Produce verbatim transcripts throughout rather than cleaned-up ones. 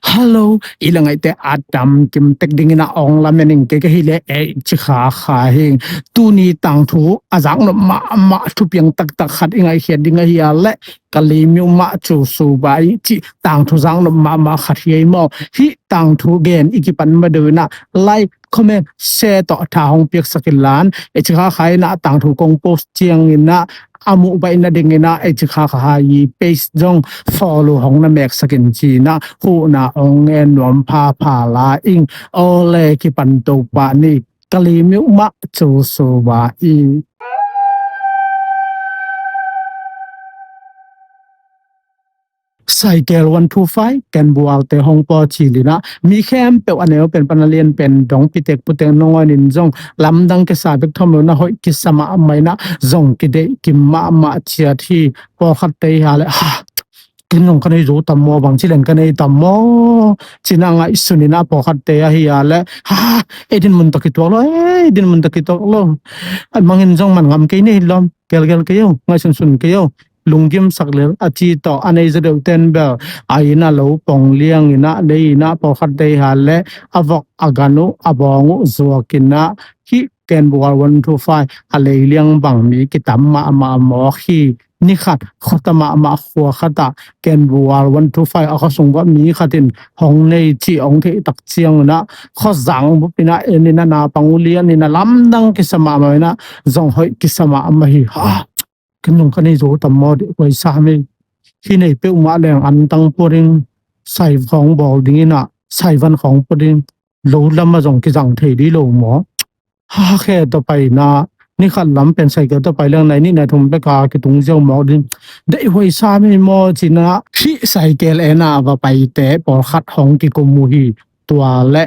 Hello, i la ngaihte a dam kim tek dingin a ong lamen ing. Kei ka hi le ei ci kha kha hing. Tuni tangthu a zaknop mahmah thupiang taktak khat i ngaihkhiat ding ahi a le Kali miuh mah cu suba i cih tangthu zaknop mahmah khat hi ei maw? Hih tangthu gen i kipan ma deuh inah like, comment, share tawh tha hong piaksak inlan, ei ci kha kha inah tangthu kong post ciang inah a muh baih nading inah ei ci kha kha i page zong follow hong na meksak in ci inah huhna ong ngen nuam phapha la ing. Aw le kipan to pah ni. Kali miuh mah cu suba i. Cycle one two five ken bualte hong paw ci linah mi khempeuh a neu pen pan a lian pen dong pitek putek nongon in zong lamdang kisa bek thom lo na hoih kisa mahmah inah zong kideih kim mahmah ciat hi. Pawlkhat tei ha le ha ken zong ka nei zo tam maw, bang ci len ka nei tam maw? Ci inah ngaihsun inah pawlkhat tei ahi a le ha ei din mun tak kituak lo, ei din mun tak kituak lo. Mangin zong man ngam kei nei lom, gelgel kei o, ngaihsun sun kei o. Lunggim sak lel a ci tawh a nei zaw deuh ten bel a inn a lo pong liang inah lei inah pawlkhat dei ha le a vok a gan uh a bawng uh zuak inah hih ken bual one two five a lei liang bang mi kitam mahmah mawk hi. Ni khat khuata mahmah khua khatah ken bual one two five a khuasung vah mi khat in hong nei cih hong theih tak ciang inah khuazang bup inah en inah naupang uh lian inah lamdang kisa mahmah inah zong hoih kisa mahmah hi. Ha ken nung ka nei zo tam maw dih huai sa mei. Hi nei peuhmah leng antang pua ding, saikhawng bawl ding inah saivan khawng pua ding, lo lamah zong kizang thei dih lo maw? Ha khe tawh pai inah ni khat lam pen cycle tawh pai leng nai nih nai thum beka kitung ziau mawk ding. Deih huai sa mei maw ci inah hih cycle en a va paite pawlkhat hong kikum uh hi. Tua le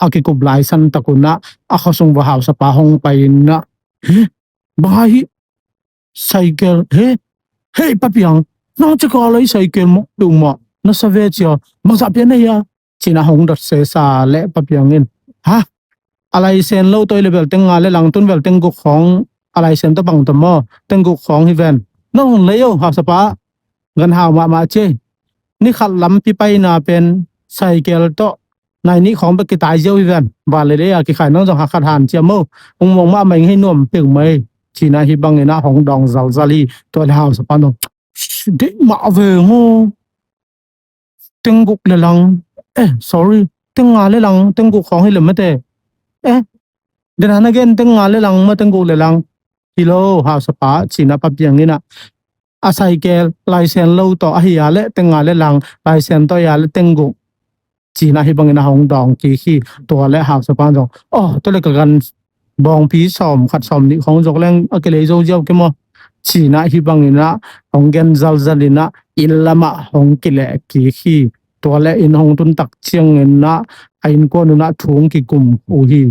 a kikup lai san tak unah a khuasung va hausapa hong pai inah he bang a hih cycle he hei papiang nang cika lei cycle mawh peuhmah na sa ve cia bangzah pian ahi a ci inah hong dot sesa le papiang in ha a laisen lo toi le bel teng nga le lang tun bel teng guk khawng a laisen tawh bang tawh maw teng guk khawng hi ven nang hong lei o hausapa gan hau mahmah ci ni khat lampi paina pen cycle tawh nai nih khawng bek kitai ziau hi ven. Van le lei a kikhai nang zong hakhat han cia maw ung mawng mahmah ing hei nuam peuhmah hi. Ci inah hih bang inah hong dawng zalzal hi. Tua le hausapa nong deih mah ve ngaw. Teng guk le lang eh sorry teng nga le lang teng guk khawng hi le mate eh dena na gen teng nga le lang ma teng guk le lang hi lo hausapa ci inah papiang inah a cycle laisen lo tawh ahi a le teng nga le lang laisen tawh ahi a le teng guk ci inah hih bang inah hong dawng kik hi. Tua le hausapa zong aw tua le ka gan bawngpi sawm khat sawm nih khawng zok leng a kilei zo ziau ke maw? Ci inah hih bang inah hong gen zalzal inah inn lamah hong kileh kik hi. Tua le inn hong tun tak ciang inah a innkuan unah thu hong kikum uh hi.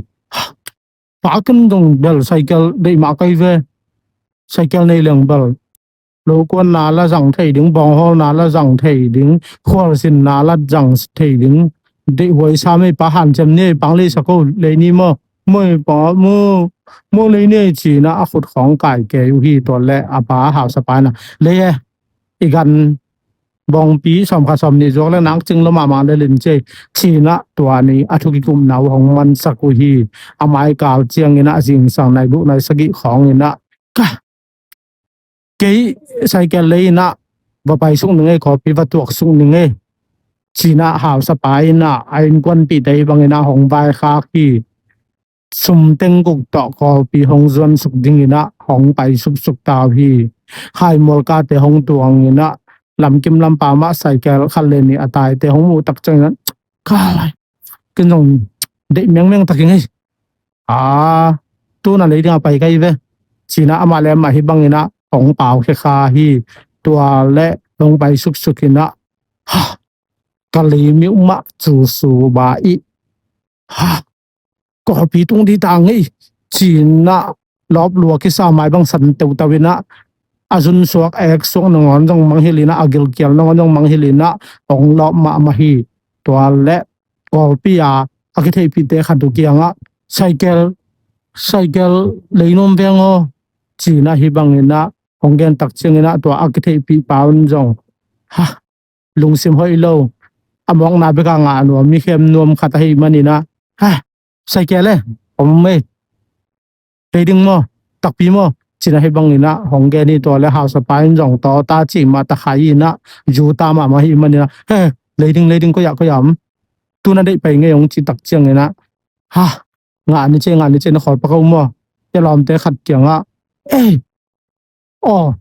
Pa ken dong bel cycle deih mah kai ve. Cycle nei leng bel lokuanna la zang thei ding, bawnghawlna la zang thei ding, khualzinna la zang thei ding. Deih huai sa mei pa hanciam ni ei pang lei sa ko lei ni maw? Mei pa mu mu lei ni ei ci inah a khut khawng kai kei uh hi. Tua le a pa hausapa inah lei e i gan bawngpi sawm khat sawm nih zuak le nak cing lo mahmah le lin ci ei ci inah tua ni a thu kikumna uh hong mansak uh hi. A maikal ciang inah a zingsang nai buh nai sagih khawng inah ka kei cycle lei inah va pai suk ning ei khawpi va tuak suk ning ei ci inah hausapa inah a innkuanpihte hih bang inah hong vaikhak hi. Sum teng guk tawh kawlpi hong zuan suk ding inah hong pai suksuk ta uh hi. Hai mualkate hong tuang inah lamkim lampa mah cycle khat le nih a taite hong muh tak ciang inah ka lai ken zong deih mengmeng tak ing ei. A tuna lei dingah pai kai ve ci inah amah le amah hih bang inah hong pau khekha hi. Tua le hong pai suksuk inah ha ka lei miuh mah cu suba i ha kawpi tung dih ta ngei ci inah lawp lua kisa mai bang san teuteu inah a zun suak a ek suak nangawn zong mangngilh inah a gilkial nangawn zong mangngilh inah hong lawp mahmah hi. Tua le kawlpi a a kitheihpihte khat uh kiangah cycle cycle lei nuam veng aw ci inah hih bang inah hong gen tak ciang inah tua a kitheihpih pa un zong ha lungsim hoih lo a mawkna bek a ngah nuam, mi khem nuam khat ahih manin ah, ha, Saikel e, om e, lei ding maw, takpi maw, ci-in ah hih bangin ah hong gen hi. Tua leh hausapa in zong tawta cih mah ta khai in ah, zu ta mahmah ahih manin ah, he, lei ding, lei ding, koi ah, koi ah om, tu na deih pai ing ei, hong cih tak ciangin ah, ha, ngah ni ci, ngah ni ci, na khawl pak o maw, hih a lawmte khat kiangah, ei, aw,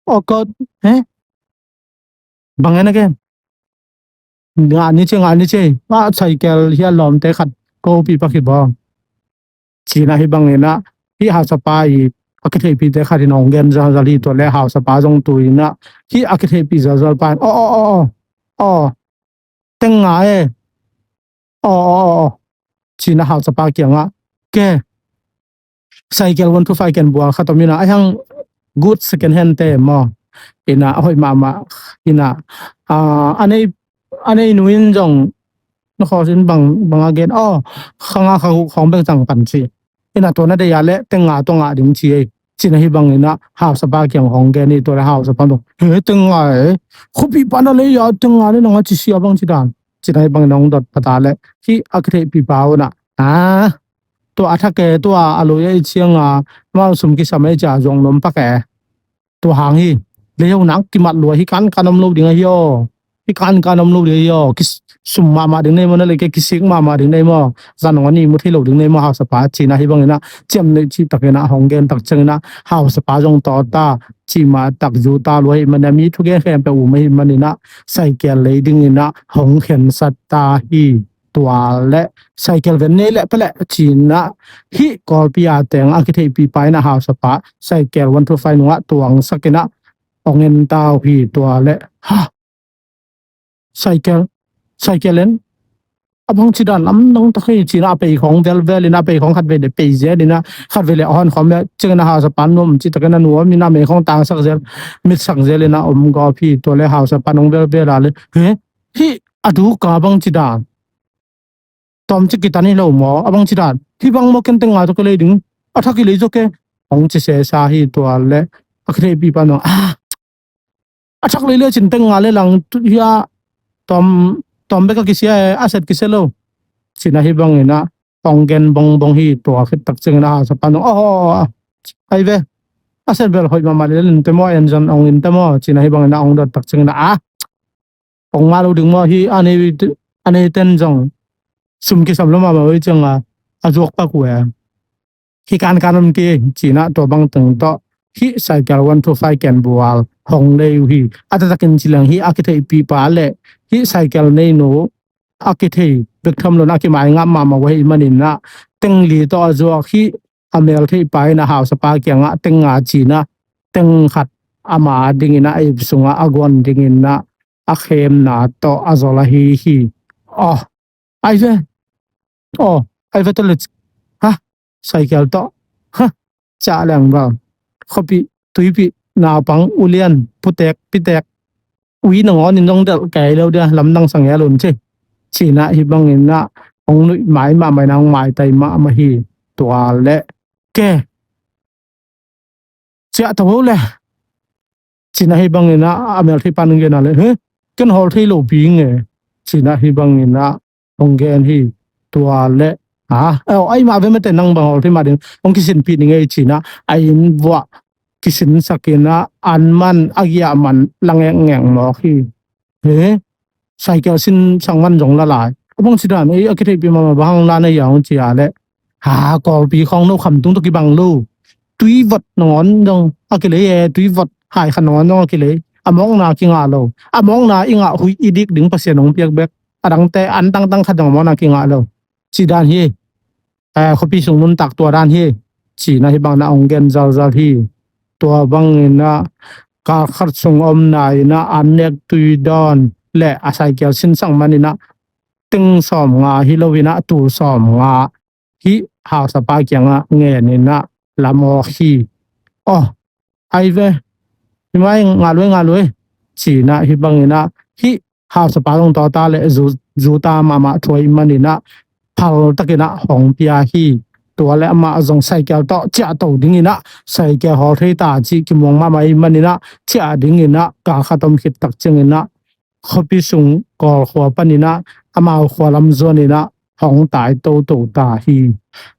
aw, ko, he, bang e na gen, ngah ni ci, ngah ni ci, a, Saikel hih a lawmte khat ko pih pak hi bang, ci-in ah hih bangin ah, hih hausapa i a kitheihpihte khat in hong gen zalzal hi. Tua leh hausapa zong tu in ah, hih a kitheihpih zalzal pa in, aw, aw, aw, aw, aw, teng nga e, aw, aw, aw, aw, ci-in ah hausapa kiangah, ke, Saikel one two five ken bual khat om in ah, a hiang good second hand te maw, in ah, a hoih mahmah, in ah, a, a nei, a neinu in zong, na khawl sin bang, bang a gen, aw, kha nga kha guk khawng bek zang pan ci, in ah, tua na deih a leh teng nga tawh ngah ding ci ei, ci-in ah hih bangin ah hausapa kiang hong gen hi. Tua leh hausapa in, he, teng nga e, khuapihpa na lei a teng nga leh nang a ci sia bang ci dan, ci-in ah hih bangin ah hong dot pah ta leh, hih a kitheihpihpa un ah, a, tua a thak e, tua a lui a i ciang a, amau sum kisam e, ci-a zong nuam pak e. Tua hang hi, lei ho nak kimat lua, hih kankan om lo ding ahi aw, hih kankan om lo ding ahi aw, ki sum mahmah ding nei maw, na lei ke kisik mahmah ding nei maw, zan hong a nih mu thei lo ding nei maw, hausapa, ci-in ah hih bangin ah ciamnuih cihtakin ah hong gen tak ciangin ah, hausapa zong tawta cih mah tak, zu ta lua ahih manin ah, mi thugen khempeuh um ahih manin ah, Saikel lei dingin ah hong khensat ta hi. Tua leh Saikel ven nei leh pia leh, ci-in ah, hih Kawlpi a teng a kitheihpihpa in ah hausapa Saikel one two five nungah tuangsak in ah hong en ta uh hi. Tua leh, ha, Saikel, Saikel en, a bang ci dan lamdang tak hi, ci-in ah a pei khawng velvel in ah, a pei khawng khatvei leh pei zel in ah, khatvei leh a hon khawm leh, ciangin ah hausapa nuam cihtakin ah nuam in ah, mei khawng tangsak zel, mitsak zel in ah om gawp hi. Tua leh hausapa in hong velvel a leh, he, hih a duk a bang ci dan, tawmcik kitan hi lo maw, a bang ci dan, hih bang maw, ken teng nga tawh ka lei ding, a thak i lei zaw ke, hong ci sesa hi. Tua leh a kitheihpihpa in, a, a thak lei lecin teng nga leh lang, tu hia, tawm, tawm bek a kisia e, a set kisia lo, ci-in ah hih bangin ah hong gen bongbong hi. Tua khit tak ciangin ah hausapa in, aw, aw, aw, aw, ai ve, a set bel hoih mahmah lel in te maw, en zong hong in te maw, ci-in ah hih bangin ah hong dot tak ciangin ah, a, hong ngah lo ding maw, hih a nei, a neiten zong sum kisam lo mahmah uh hi, ciang a, a zuak pak uh e, hih kankan om kei, ci-in ah tua bang teng tawh hih Saikel one two five ken bual hong lei uh hi. A taktakin ci leng hih a kitheihpihpa leh hih Saikel neinu a kithei bek tham lo in ah kimai ngap mahmah uh ahih manin ah, teng li tawh a zuak hih a meltheihpa in ah hausapa kiangah teng nga ci-in ah, teng khat ama dingin ah a ip sungah a guan dingin ah a khemna tawh a zol ahi hi. Aw, ai ve, aw, ai ve, tua leh, ha, Saikel tawh, ha, ciah leng bang, khuapih, tuipih, naupang, ulian, putek, pitek, ui nangawn in zong delh kei lo dia, lamdang sa ngel un ci, ci-in ah hih bangin ah hong nuih mai mahmah in ah hong maitai mahmah hi. Tua leh, ke, ciah to o le, ci-in ah hih bangin ah a meltheihpa in hong gen a leh, he, ken hawl thei lo pi ing e, ci-in ah hih bangin ah hong gen hi. Tua leh, a, aw, ai mah ve, mate, nang bang hawl thei mah ding, hong kisinpih ning ei, ci-in ah a inn vuah kisinsak in ah, an man, a giah man la ngekngek mawk hi. He, Saikel sinsak man zong la lai. A bang ci dan, ei, a kitheihpih mahmah, bang hang la na hia, hong ci a leh, ha, Kawlpi khawng no kham tung tawh kibang lo. Tuivot nangawn zong a kilei e, tuivot hai khat nangawn zong a kilei. A mawkna kingah lo. A mawkna i ngah huih i dik ding Pasian hong piak bek, a dangte an tangtang khat zong a mawkna kingah lo, ci dan hi. Eh, khuapi sung nuntak tua dan hi, ci-in ah hih bangin ah hong gen zalzal hi. Tua bangin ah kal khat sung omna in ah an nek tui dawn leh a Saikel sinsak manin ah teng sawmnga hi lo in ah tul sawmnga hih hausapa kiangah ngen in ah la mawk hi. Aw, ai ve, hih mai ngah lua, ngah lua, ci-in ah hih bangin ah hih hausapa zong tawta leh zu, zu ta mahmah thu ahih manin ah phal takin ah hong pia hi. Tua leh amah zong Saikel tawh ciah to dingin ah, Saikel hawl thei ta cih kimuang mahmah ahih manin ah ciah dingin ah kal khat om khit tak ciangin ah khuapi sung Kawl khua panin ah amau khua lam zuanin ah hong tai toto ta hi.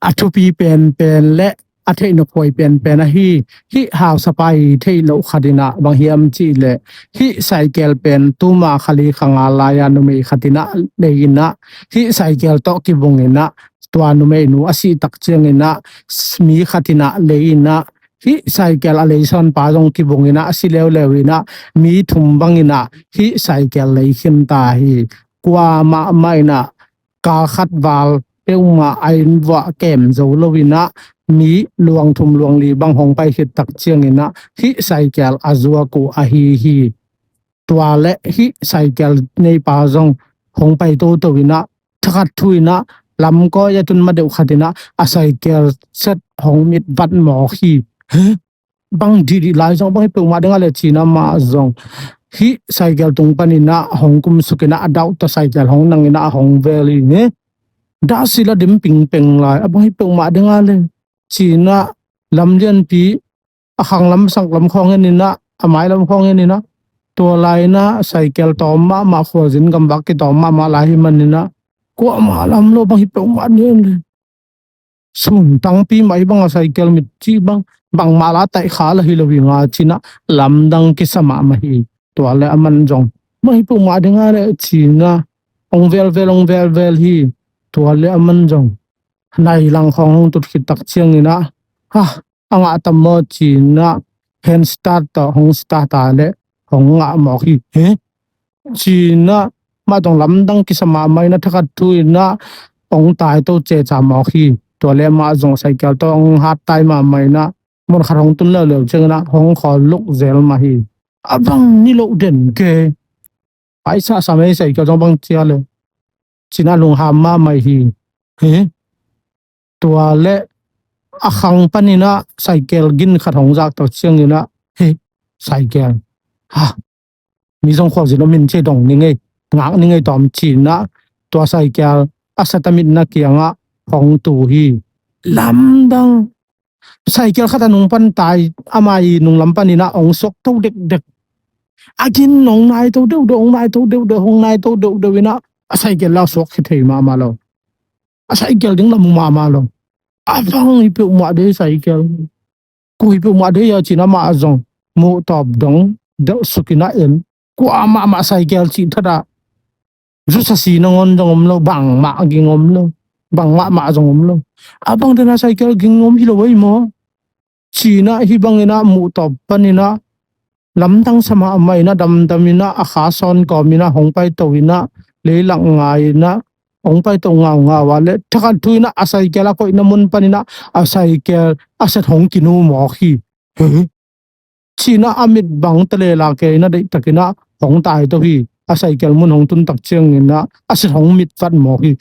A thupi penpen le a theih nop huai penpen ahi hih hausapa i theih loh khat in ah bang hiam cih leh, hih cycle pen tuma kha li kha nga lai-a numei khat in ah lei in ah, hih cycle tawh kibung in ah, tua numeinu a sih tak ciangin ah mi khat in ah lei in ah, hih cycle a lei sawnpa zong kibung in ah a si leuleu in ah, mi thum bang in ah hih cycle lei khin ta hi. Kuamah mah in ah kal khat val peuhmah a inn vuah kem zo lo in ah, mi luang thum luang li bang hong pai khit tak ciangin ah hih cycle a zuak uh ahi hi. Tua le hih cycle neipa zong hong pai toto in ah, thakhat thu in ah lamkawi a tun ma deuh khat in ah a cycle set hong mit vat mawk hi. He? Bang dihdih lai zong bang hi peuhmah ding a le cin ah amah zong hih cycle tung panin ah hong kumsuk in ah a dauh tawh cycle hong nang in ah a hong vel hi. He? Dah sila dim pingpeng lai a bang hi peuhmah ding a le cin ah lam lianpi a khang lam sak lam khawng en in ah, a mai lam khawng en in ah, tua lai in ah cycle tawm mahmah, khualzin gamvak kitawm mahmah lai hi man in ah, kuamah lam lo bang hi peuhmah ding a le. Sun tangpi mah hi bang a cycle mit cih bang, bangmah la taih kha la hi lo hi nga cin ah lamdang kisa mahmah hi. Tua le aman zong bang hi peuhmah ding a le cin ah hong velvel hong velvel hi. Tua le aman zong nai lang khawng hong tut khit tak ciangin ah, ha, a ngah tam maw cin ah hand start tawh hong start a le hong ngah mawk hi. He? Cin ah mah tawh lamdang kisa mahmah in ah thakhat thu in ah hong tai to ceca mawk hi. Tua le mah zong cycle tawh hong hat tai mahmah in ah mun khat hong tun leuleu ciangin ah hong khawl luk zel mah hi. A bang ni loh den ke. Paisa sa mei cycle zong bang cia le cin ah lungham mahmah hi. He? Tua le a khang panin ah cycle gin khat hong zak tak ciangin ah, he, cycle, ha, mi zong khualzin om in ci dong ni ngei, ngak ni ngei tawm cin ah tua cycle a set a mitna kiangah hong tu hi. Lamdang. Cycle khat a nung pan tai, ama i nung lam panin ah hong suak to dekdek. A gin hong nai to deuhdeuh, hong nai to deuhdeuh, hong nai to deuhdeuh in ah a cycle la suak khit thei mahmah lo. A cycle ding la mu mahmah lo. A bang hi peuhmah dei cycle. Kua hi peuhmah dei a cin ah amah zong muh tawp dong deuh suk in ah en. Kuamah mah cycle cih thadah zusa si nangawn zong om lo, bangmah ging om lo, bangmah mah zong om lo. A bang den a cycle ging om hi lo ei maw? Cin ah hih bangin ah muh tawp panin ah lamdang sa mahmah in ah damdam in ah a kha sawn kawm in ah hong paito in ah leilak ngai in ah hong paito ngaungau a le thakhat thu in ah a cycle a koihna mun panin ah a cycle a set hong kinu mawk hi. He? Cin ah a mit bang tale la ke in ah deihtakin ah hong tai to hi. A cycle mun hong tun tak ciangin ah a set hong mit vat mawk hi.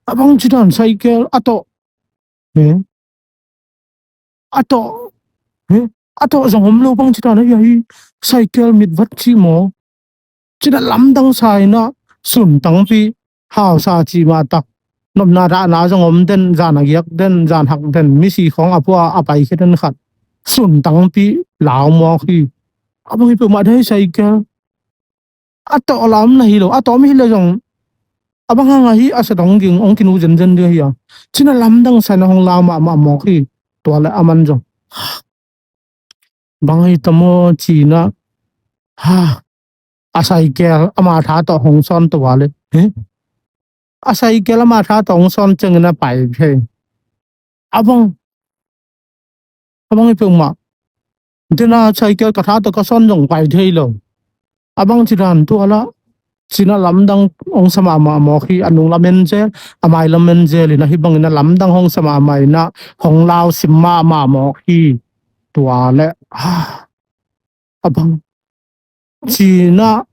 A bang ci dan cycle a tawh, he, a tawh, he, a tawh zong om lo bang ci dan a hi a hi. Cycle mit vat ci maw? Cin ah lamdang sa in ah sun tangpi hausa cih mah tak nopna dahna zong om den, zan a giak den, zan hak den, misi khawng a pua a pai khia den khat sun tangpi lau mawk hi. A bang hi peuhmah dei cycle. A tawh lam na hi lo, a tawh mi hi le zong a bang hang a hi a set hong ging hong kinu zenzen ding a hi a. Cin ah lamdang sa in ah hong lau mahmah mawk hi. Tua le aman zong bang hi ta maw cin ah, ha, a cycle ama tha tawh hong sawn to a le, he? A cycle ama tha tawh hong sawn ciangin a pai thei. A bang, a bang hi peuhmah. Dena cycle ka tha tawh ka sawn zong pai thei lo. A bang ci dan tua lah cin ah lamdang hong sa mahmah mawk hi. A nung lam en zel, a mai lam en zel in ah hih bangin ah lamdang hong sa mahmah in ah hong lau sim mahmah mawk hi. Tua le, ha, a bang cin ah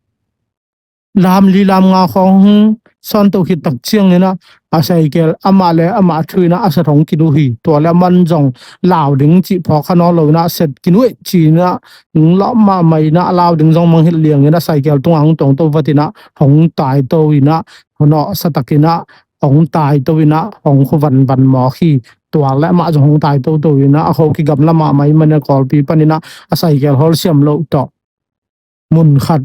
lam li lam nga khawng hong sawn to khit tak ciangin ah a cycle amah le amah thu in ah a set hong kinu hi. Tua le aman zong lau ding cih phawk kha nawn lo in ah a set kinu eh ci in ah hong lawh mahmah in ah a lau ding zong mangngilh liang in ah cycle tungah hong tuang to vat in ah hong tai to in ah hong nawhsa tak in ah hong tai to in ah hong khu vanvan mawk hi. Tua le amah zong hong tai toto in ah a kho kigamla mahmah ahih manin ah Kawlpi panin ah a cycle hawlsiam loh tawh mun khat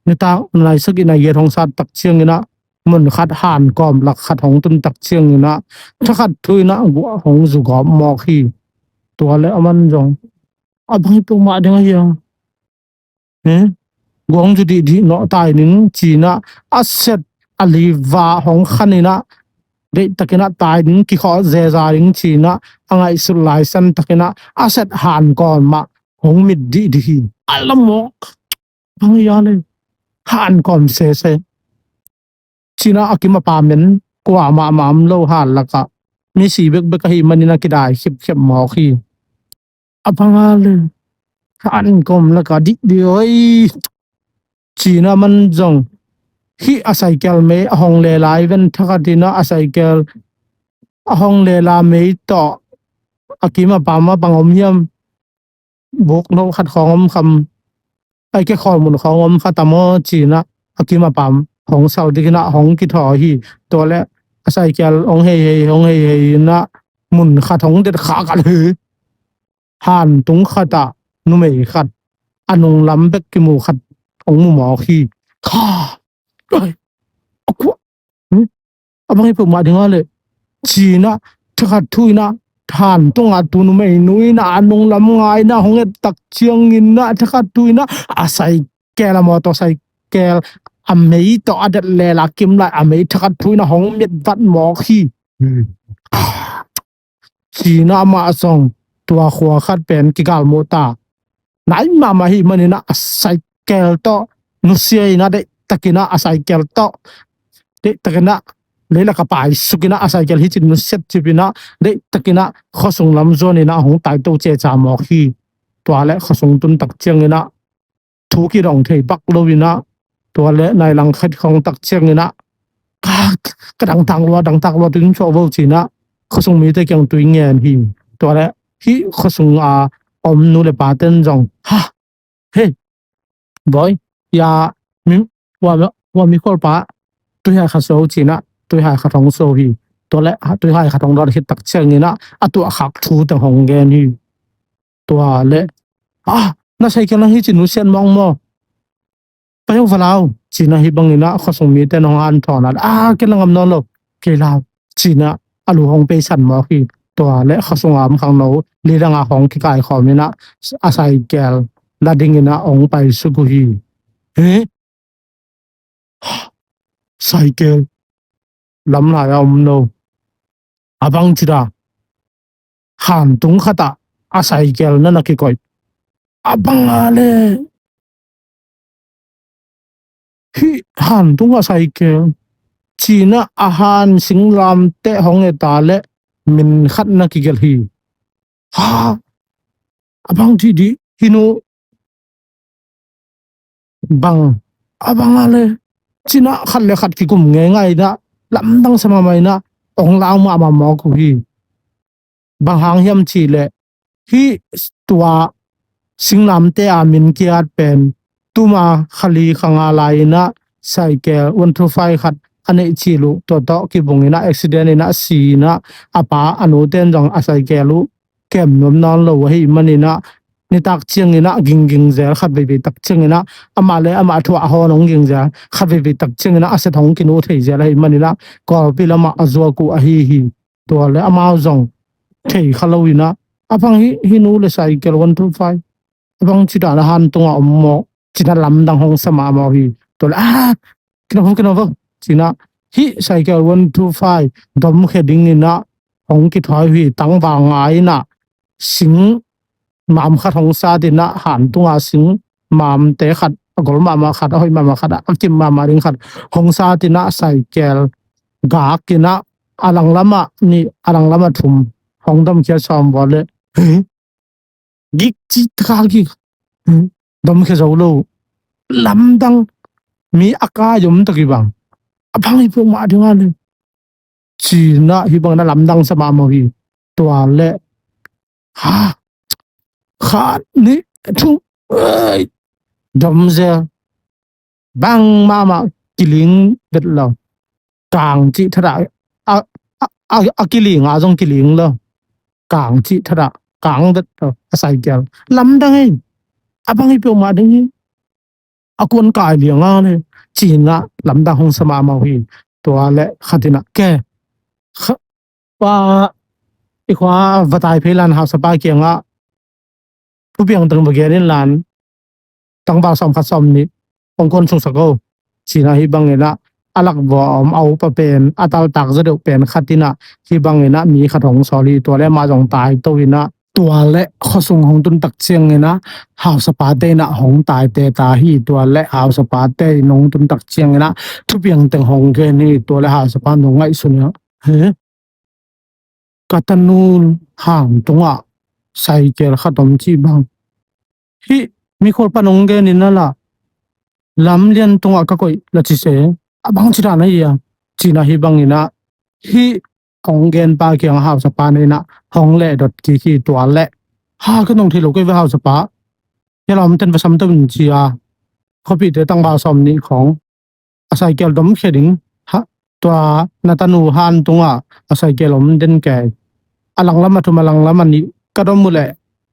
nitak naisak in a giat hong sat tak ciangin ah mun khat han kawm lak khat hong tun tak ciangin ah thakhat thu in ah guah hong zugawp mawk hi. Tua le aman zong a bang hi peuhmah ding ahi a. Guang zu dihdih nawh tai ning ci-in ah a set a liva hong khan in ah deihtakin ah tai ning kikhawh zeza ding ci-in ah a ngaihsut lai san takin ah a set han kawm mah hong mit dihdih hi. A la mawk bang hi a le han kawm sese. Ci-in ah a kim a pam in kuamah mah om lo, han lakah misi bekbek ahih manin a kidai khipkhep mawk hi. A bang a le han kawm lakah dihdih oi. Ci-in ah aman zong hih a cycle mei a hong lela i ven thakhat in ah a cycle a hong lela mei tawh a kim a pam ah bang om hiam? Buk no khat khawng om kha maw? Ai ke khawl mun khawng om kha ta maw ci-in ah a kim a pam hong sau dikin ah hong kithawi hi. Tua le a cycle hong hei hei hong hei hei in ah mun khat hong det khak a le han tung khat ah numei khat a nunglam bek kimu khat hong mu mawk hi. Kha. Ai. A kua. Hmm? A bang hi peuhmah ding a le ci-in ah thakhat thu in ah han tungah tu numeinu in ah a nunglam ngai in ah hong et tak ciangin ah thakhat thu in ah a cycle, a motorcycle a mei tawh a det lela kim lai a mei thakhat thu in ah hong mit vat mawk hi. Hmm. Ci-in ah amah zong tua khua khat pen kigalmuh ta nai mahmah ahih manin ah a cycle tawh nusia in ah deihtakin ah a cycle tawh deihtakin ah leilak ah paisuk in ah a cycle hih ci-in nusiat cip in ah deihtakin ah khuasung lam zuan in ah hong taito ceca mawk hi. Tua le khuasung tun tak ciangin ah thu kidong thei pak lo in ah tua le nai lang khat khawng tak ciangin ah ka, ka dangtak lua, dangtak lua, tui hong suah vo ci-in ah khuasung mite kiang tui ngen hi. Tua le hih khuasung a om nu le paten zong ha, hei, bawi, ya, mi, hua, hua mikhual pa tui hai khat suah ci-in ah tui hai khat hong suah hi. Tua le tui hai khat hong dawt khit tak ciangin ah a tuahkhak thu teng hong gen hi. Tua le, ah, na cycle nang hih ci-in nusiat mawk maw? Pai un va lau ci-in ah hih bangin ah khuasung mite in hong hanthawn a, ah, ken la ngam nawn lo, kei lau ci-in ah a lu hong peisan mawk hi. Tua le khuasung a om khangno li dang a hong kikaikhawm in ah a cycle la dingin ah hong paisuk uh hi. He? Cycle lamlai a om lo. A bang ci dan? Han tung khat ah a cycle na na kikoih. A bang a le hih han tung a cycle ci-in ah a han singlamteh hong et a le min khat na kigelh hi. Ha, a bang dihdih hih nu bang, a bang a le ci-in ah khat le khat kikum ngeingai in ah lamdang sa mahmah in ah hong lau mahmah mawk uh hi. Bang hang hiam cih leh hih tua singlamteh a min ki-at pen tuma kha li kha nga lai in ah cycle one two five khat a neih cil uh, tua tawh kibung in ah accident in ah si in ah a pa a nute in zong a cycle uh kem nuam nawn lo ahih manin ah nitak ciangin ah gingging zel, khat veivei tak ciangin ah amah le amah thu a hawn hong ging zel, khat veivei tak ciangin ah a set hong kinu thei zel ahih manin ah Kawlpi lamah a zuak uh ahi hi. Tua le amau zong thei kha lo in ah a bang hih, hih nu le cycle one two five a bang ci dan a han tungah om maw ci-in ah lamdang hong sa mahmah uh hi. Tua le, ah, kinawh vo, kinawh vo ci-in ah hih cycle one two five domkhia dingin ah hong kithawi uh hi. Tangval ngai in ah sing mam khat hong sat in ah, han tunga sing mamte khat, a gol mahmah khat, a hoih mahmah khat, a kim mahmah ding khat hong sat in ah cycle gak in ah a langlamah nih, a langlamah thum hong domkhia sawm vua le, he, gik ci taka gik. Domkhia zo lo. Lamdang, mi a kai om tak hi bang. A bang hi peuhmah ding a le ci-in ah hih bangin ah lamdang sa mahmah uh hi. Tua le, ha, khat, nih, thum, ei, dom zel. Bang mahmah kiling vet lo. Kang cih thadah a, a, a, a kiling a zong kiling lo. Kang cih thadah kang vet lo a cycle. Lamdang ei. A bang hi peuhmah ding hi. a kuan kai liang a le, ci-in ah lamdang hong sa mahmah uh hi. Tua le khat in ah, ke, kha, pa, i khua va tai phei lan, hausapa kiangah thupiang teng va gen in lan, tangval sawm khat sawm nih hong kuan sungsak o, ci-in ah hih bangin ah a lakvua a om a upa pen, a taltak zaw deuh pen khat in ah hih bangin ah mi khat hong sawl hi. Tua le amah zong taito in ah, tua le khuasung hong tun tak ciangin ah hausapate in ah hong taite ta hi. Tua le hausapate in hong tun tak ciangin ah thupiang teng hong gen hi. Tua le hausapa in hong ngaihsun in ah, he, ka tanu hang tungah saikel khat om cih bang, hih mikhual pan hong gen in ah la, lamlian tungah ka koih la ci se, a bang ci dan a hi a, ci-in ah hih bangin ah hih hong genpa kiangah hausapa in ah hong lehdot kik hi. Tua le, ha, ka nong thei lo kei ve hausapa, hia lam ten va sam to in, ci a, khuapite tangval sawm nih khawng a saikel dom khia ding, ha, tua na tanu han tungah a saikel om den kei. A langlam a thum, a langlam a nih ka dom uh leh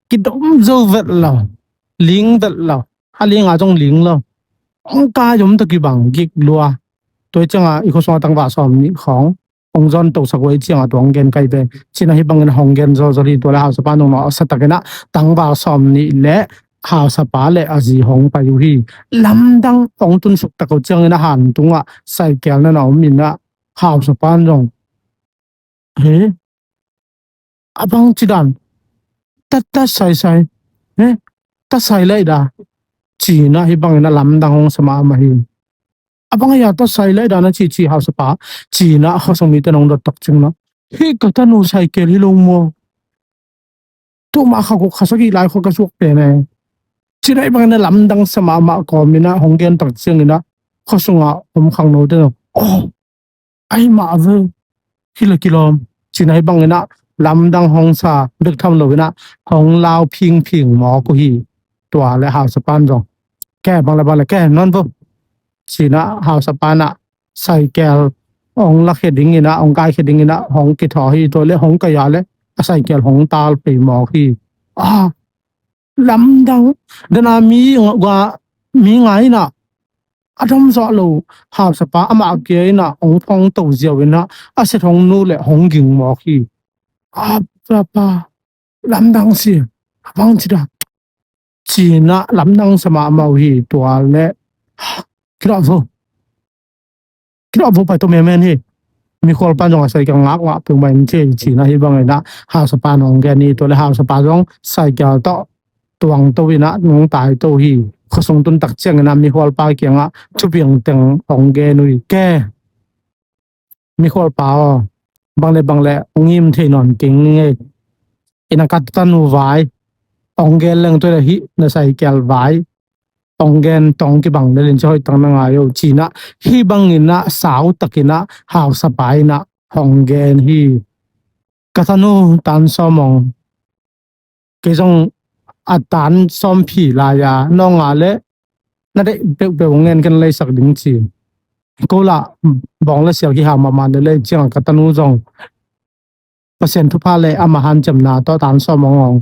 kidom zo vet lo, ling vet lo, a ling a zong ling lo, hong kai om ta kibang gik lua. Tua ciangah i khuasung a tangval sawm nih khawng hong zawn tosak uh hi, ciangah tua hong gen kai ve, ci-in ah hih bangin hong gen zawzaw hi. Tua le hausapa in hong nawhsa takin ah tangval sawm nih le hausapa le a zi hong pai uh hi. Lamdang hong tunsuk tak uh ciangin ah han tungah saikel na na om in ah hausapa in zong, he, a bang ci dan, ta, ta sai sai, he, ta sai lai da, ci-in ah hih bangin ah lamdang hong sa mahmah hi. A bang a hia, ta sai lai da na ci, ci hausapa, ci-in ah khuasung mite in hong dot tak ciangin ah, hih ka tanu saikel hi lo maw? Tuma kha guk kha sagih lai khua ka suak pen e, ci-in ah hih bangin ah lamdang sa mahmah kawmin ah hong gen tak ciangin ah khuasung a om khangnote in, oh, ahi mah ve, hi le kilawm, ci-in ah hih bangin ah lamdang hong sa bek tham loin ah hong lau phingphing mawk uh hi. Tua le hausapa in zong, ke, bang le bang le, ke, nawn vo, ci-in ah hausapa in ah saikel hong la khia dingin ah, hong kai khia dingin ah hong kithaw hi. Tua le hong kai a le a saikel hong tal pei mawk hi. A, lamdang, dan a mi nga, mi nga in ah a dom zawh lo hausapa amah kia in ah hong phong to ziau in ah a set hong nu le hong ging mawk hi. A, pa, pa, lamdang si, a bang ci dan, ci-in ah lamdang sa mahmah uh hi. Tua le, kidawh vo, kidawh vo, pai to menmen hi. Mikhualpa in zong a saikel ngakngak peuhmah in ci, ci-in ah hih bangin ah hausapa in hong gen hi. Tua le hausapa zong saikel tawh tuang to in ah nong taito hi. Khuasung tun tak ciangin ah mikhualpa kiangah thupiang teng hong gen uh hi. Ke, mikhualpa aw, bang le bang le hong im thei nawn keng ing ei. Ina, ka tanu vai, hong gen leng, tua le hih na saikel vai, hong gen tawng kibang le lian ci, hoih tak na ngai o, ci-in ah hih bangin ah sau takin ah hausapa in ah hong gen hi. Ka tanu tan sawm hong, kei zong a tan sawm phi lai a, nawng a le na deih peuhpeuh hong ngen ken, leisak ding, ci. Ko lah bawng le sial kihau mahmah le lei, ciangah ka tanu zong Pasian thupha le ama hanciamna tawh tan sawm hong hong,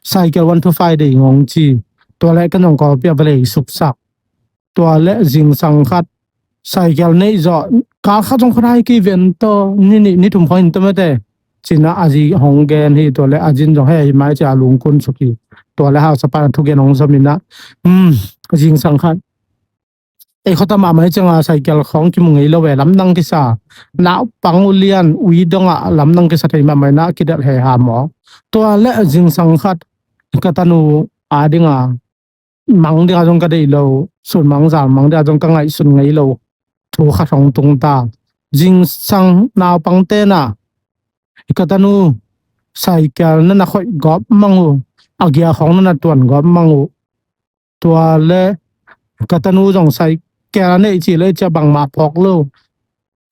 saikel one two five dei hong ci. Tua le ka nong kawlpi a va lei suksak. Tua le zingsang khat saikel neih zawh, kal khat zong khuanai kei ven tawh, ni nih ni thum khawng in tawh mate, ci-in ah a zi hong gen hi. Tua le a zin zong hei mai ci a lungkun suk hi. Tua le hausapa in a thugen hong zom in ah, hmm, zingsang khat, ei khuata mahmah hi ciangah saikel khawng kimu ngei lo e, lamdang kisa, naupang ulian ui dongah lamdang kisa thei mahmah in ah kidelh heha maw. Tua le zingsang khat ka tanu a dinga mang dingah zong ka deih lo, sun mang zal mang dingah zong ka ngaihsun ngei lo thu khat hong tung ta. Zingsang naupangte in ah, ka tanu, saikel na na khoih gawp mang uh, a gia khawng na na tuan gawp mang uh. Tua le ka tanu zong saikel a neih cih le cih a bangmah phawk lo,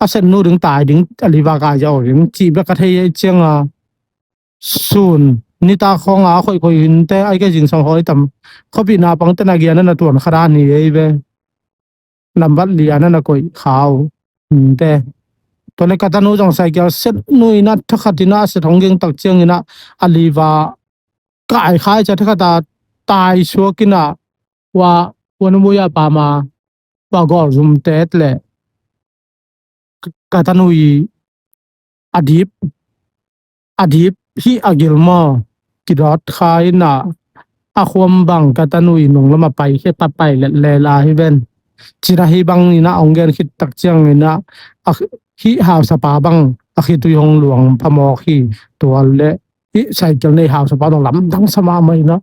a set nu ding, tai ding, a liva kai zaw ding cih bek ka thei hi. Ciangah sun nitak khawngah a khoihkhoih hinte, ai, ka zingsang hawi tam, khuapih naupangte in a gia na na tuan kha dan hi ei ve. Nambat li a na na koih kha uh hinte. Tua le ka tanu zong saikel set nu in ah thakhat in ah a set hong ging tak ciangin ah a liva kai khai ci a, thakhat a tai suak in ah, ua, Kuan muya pama pa gol zum tet le ka tanu i a dip a dip hi a gil maw? Kidot kha ina a khuam bang ka tanu i nung lama pai khia ta pai let lela hi ven. Cina hi bang ina ong gen khit tak ciang ina a hi hausapa bang a khitui hong luang phamawk hi. Tual le hi cycle nei hausapa dong lamdang sama ma ina.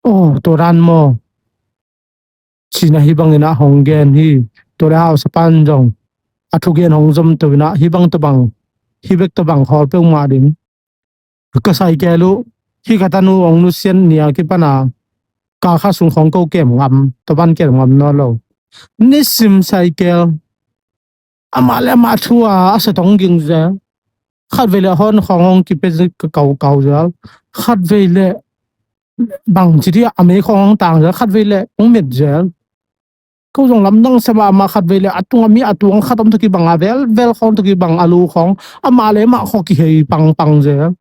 Oh, tua dan maw? Cina hi bangin ah hong gen hi. Tua le hausapan zong a thugen hong zom to ina hi bang to bang hi bek to bang khawl peuhmah ding. Ka cycle uh hi ka tanu hong nusian nia kipana ka kha sung khong ko kem ngam, to ban kem ngam naw lo. Nisim cycle amah le amah thu a a satong ging zel. Khat vei le hon khong hong kipe zik ka kau kau zel. Khat vei le bang ci dia a mei khong hong tang zel. Khat vei le hong met zel. Ko zong lamdang sama amah khat vei le a tung a mi a tuang khat om to kibang a vel vel khong to kibang a lu khong amah le amah kho kihei pang pang zel.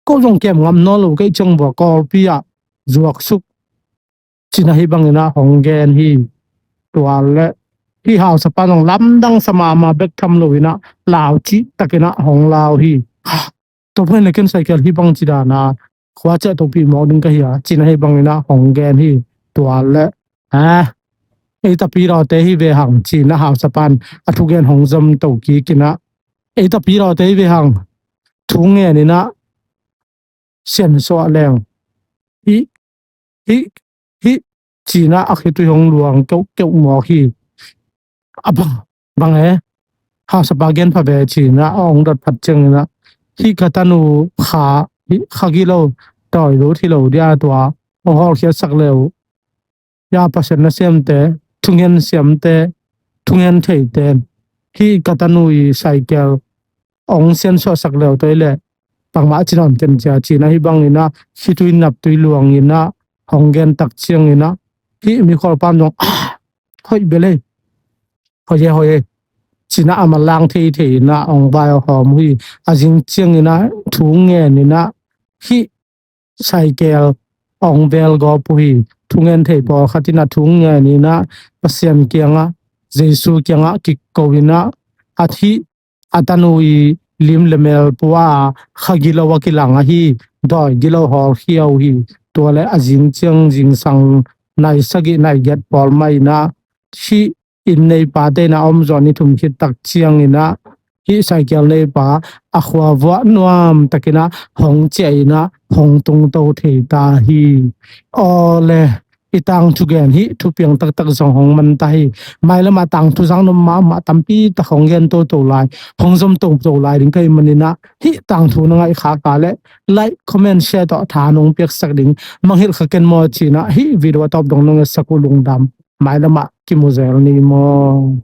Ko zong kem ngam naw lo kei ciang vua kawlpi ah zuak suk. Cina hi bangin ah hong gen hi. Tual le hi hausapan hong lamdang sama amah bek tham lo ina lau cih takin ah hong lau hi. Tua pen le ken cycle hi bang ci dana khua ciah topi mawk ding ka hi a, cina hi bangin ah hong gen hi. Tual le a ei tapi lawte hi ve hang cina hausapan a thugen hong zom to kik ina ei tapi lawte hi ve hang thu ngen ina siansuah leng hi hi hi cina a khitui hong luang keuh keuh mawk hi. A bang bang e hausapa gen pha ve cina a hong dot phat ciang ina hi ka tanu kha hi kha gilo tawi lut hi lo dia tua hong hawlkhiat sak leu. Ya Pasian na siamte, thungen siamte, thungen theite hi ka tanu i cycle ong siansuah sak leu toi le pangmah cin om ken cia cina hi bangin ah khitui naptui luangin ah hong gen tak ciangin ah hi mikholpan zong hoih belei hoih e hoih e cina a malang thei thei in ah ong vai hawm hi. A zing ciangin ah thu ngen in ah hi cycle ong vel gawp uh hi. Thungen thei pawlkhat in ah thu ngen in ah Pasian kiangah Jesu kiangah kikko in ah a thih a tanu i lim le mel pua a kha gilo a kilang ahi dawi gilo hawlkhia uh hi. Tua le a zing ciang zingsang nai sagih nai giat pawl mah in ah hih inn neipa te in ah om zawh ni thum khit tak ciangin ah hih cycle neipa a khua vuah nuam takin ah hong ciah in ah hong tungto thei ta hi. Aw le i tangthu gen hih thupiang taktak zong hong man ta hi. Mailam ah tangthu zang nuam mahmah tampi tak hong gen toto lai hong zom toto lai ding ka hih manin ah hih tangthu na ngaih khak a le like comment share tawh tha nong piaksak ding mangngilh kha ken maw cin ah hih video a tawp dong nong etsak uh lungdam. Mailam ah kimu zel ni maw?